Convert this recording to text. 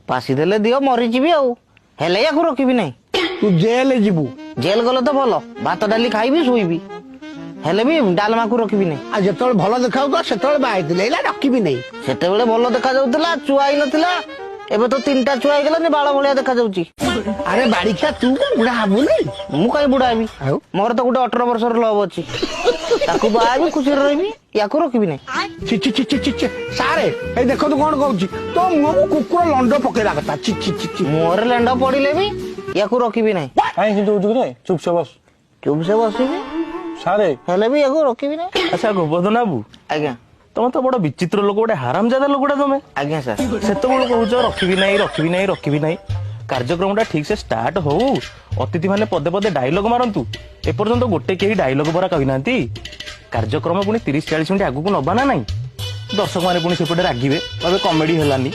ଫାଶୀ ଦେଲେ ଦିଅ, ମରିଯିବି ଆଉ, ହେଲେ ୟାକୁ ରଖିବି ନାହିଁ। ତୁ ଜେଲ ଯିବୁ। ଜେଲ ଗଲେ ତ ଭଲ, ଭାତ ଡାଲି ଖାଇବି ଶୋଇବି, ହେଲେ ବି ଡାଲମାକୁ ରଖିବି ନାହିଁ। ଆଉ ଯେତେବେଳେ ଭଲ ଦେଖାଯାଉଥିଲା ସେତେବେଳେ ବାହା ହେଇଥିଲେ, ଏଇଲା ରଖିବି ନାହିଁ। ସେତେବେଳେ ଭଲ ଦେଖାଯାଉଥିଲା, ଛୁଆ ହେଇନଥିଲା। ଏବେ ତ 3ଟା ଛୁଆ ହେଇଗଲାନି, ବାଳ ଭଳିଆ ଦେଖାଯାଉଛି। ଆରେ ବାଡିଖିଆ, ତୁ କଣ ବୁଢା ହବୁନି? ମୁଁ କାହିଁ ବୁଢା ହେବି? ଆଉ? ମୋର ତ ଗୋଟେ 18 ବର୍ଷର ଲଭ୍ ଅଛି, ତାକୁ ବାହା ହେବି, ଖୁସିରେ ରହିବି, ୟାକୁ ରଖିବି ନାହିଁ। ଛି ଛି ଛି ଛି ଛି ଛି। ସାରେ, ଏଇ ଦେଖନ୍ତୁ କଣ କହୁଛି। ତୋ ମୁହଁକୁ କୁକୁର ଲଣ୍ଡ ପକେଇବା କଥା। ଛି ଛି ଛି ଛି। ମୁହଁରେ ଲେଣ୍ଡ ପଡିଲେ ବି ୟାକୁ ରଖିବି ନାହିଁ। କାହିଁ ସେମିତି ହଉଛୁ କିରେ? ଚୁପ ସେ ବସ। ଚୁପ ସେ ବସିବି। ସାରେ, ହେଲେ ବି ୟାକୁ ରଖିବି ନାହିଁ। ଆଚ୍ଛା ଗୋବର୍ଦ୍ଧନ ବାବୁ। ଆଜ୍ଞା। ତମେ ତ ବଡ ବିଚିତ୍ର ଲୋକ, ଗୋଟେ ହାରାମଜାଦା ଲୋକଟା ତମେ। ଆଜ୍ଞା ସାର୍। ସେତେବେଳୁ କହୁଛ ରଖିବି ନାହିଁ, ରଖିବି ନାହିଁ, ରଖିବି ନାହିଁ। କାର୍ଯ୍ୟକ୍ରମଟା ଠିକ ସେ ଷ୍ଟାର୍ଟ ହଉ, ଅତିଥି ମାନେ ପଦେ ପଦେ ଡାଇଲଗ ମାରନ୍ତୁ। ଏପର୍ଯ୍ୟନ୍ତ ଗୋଟେ କେହି ଡାଇଲଗ ପରା କହିନାହାନ୍ତି। କାର୍ଯ୍ୟକ୍ରମ ପୁଣି 30 40 ମିନିଟ୍ ଆଗକୁ ନବା ନା ନାହିଁ? ଦର୍ଶକ ମାନେ ପୁଣି ସେପଟେ ରାଗିବେ, କହିବେ କମେଡି ହେଲାନି।